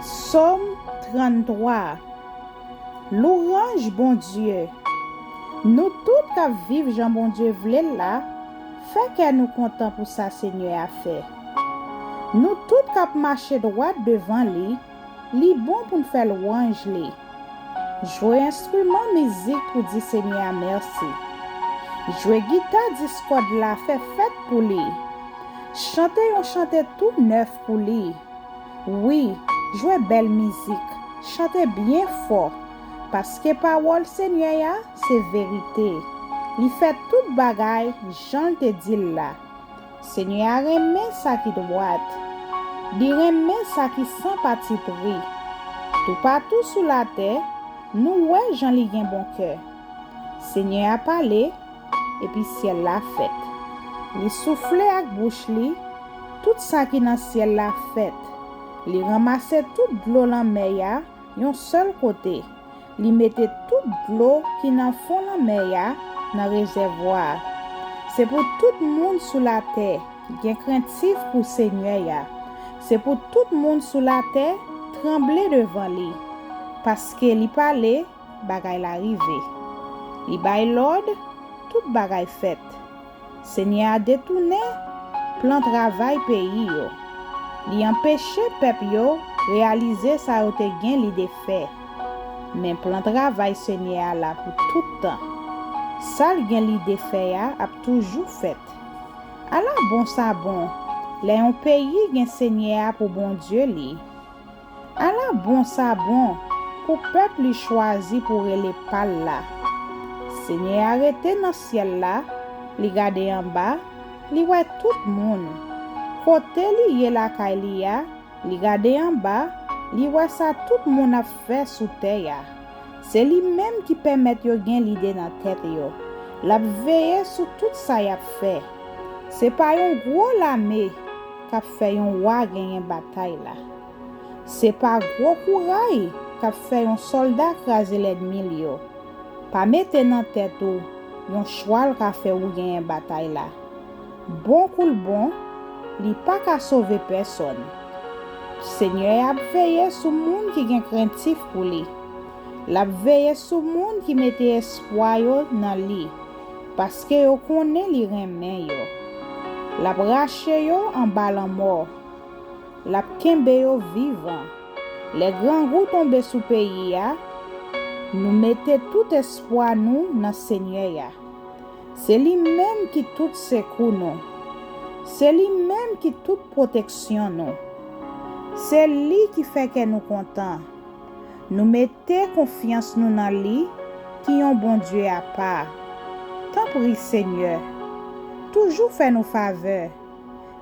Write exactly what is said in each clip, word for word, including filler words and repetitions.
Sòm tranntwa. Louwanj Bondye. Nou tout k ap viv jan Bondye vle l la, fè kè nou kontan pou sa Senyè a fè. Nou tout k ap mache dwat devan li, li bon pou n fè lwanj li. Jwe enstriman mizik pou di Senyè a mèsi. Jwe gita dis kòd la, fè fèt pou li. Chante yon chante tou nèf pou li. Wi, jwe bèl mizik, chante byen fò, paske pawòl Senyè a se verite. Li fè tout bagay jan l te di l la. Senyè a renmen sa ki dwat. Li renmen sa ki san patipri. Toupatou sou latè, nou wè jan li gen bon kè. Senyè a pale, epi syèl la fèt. Li soufle ak bouch li, tout sa ki nan syèl la fèt. Li ranmase tout dlo lanmè a yon sèl kote. Li mete tout dlo ki nan fon lanmè a nan rezèvwa a. Se pou tout moun sou latè gen krentif pou Senyè a. Se pou tout moun sou latè tranble devan li. Paske li pale, bagay la rive. Li bay lòd, tout bagay fèt. Senyè a detounen plan travay peyi yo. Li anpeche pèp yo reyalize sa yo te gen lide fè. Men plan travay Senyè a la pou tout tan. Sa l gen lide fè a ap toujou fèt. Ala bon sa bon, lè yon peyi gen Senyè a pou Bondye li! Ala bon sa bon pou pèp li chwazi pou rele pa l la! Senyè a rete nan syèl la, li gade anba, li wè tout moun. Kote li ye lakay li a, li gade anba, li wè sa tout moun ap fè sou tè a. Se li menm ki pèmèt yo gen lide nan tèt yo. L ap veye sou tout sa y ap fè. Se pa yon gwo lame k ap fè yon wa genyen batay la. Se pa gwo kouray k ap fè yon sòlda kraze lènmi l yo. Pa mete nan tèt ou yon chwal ka fè ou genyen batay la. Bon kou l bon, li pa ka sove pèsòn. Senyè a ap veye sou moun ki gen krentif pou li. L ap veye sou moun ki mete espwa yo nan li, paske yo konnen li renmen yo. L ap rache yo anba lanmò. L ap kenbe yo vivan. Lè grangou tonbe sou peyi a, nou mete tout espwa nou nan Senyè a. Se li menm ki tout sekou nou. Se li menm ki tout pwoteksyon nou. Se li ki fè kè nou kontan. Nou mete konfyans nou nan li ki yon Bondye apa. Tanpri, Senyè, toujou fè nou favè,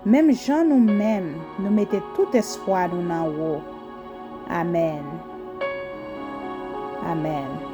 menm jan nou menm nou mete tout espwa nou nan ou. Amèn. Amèn.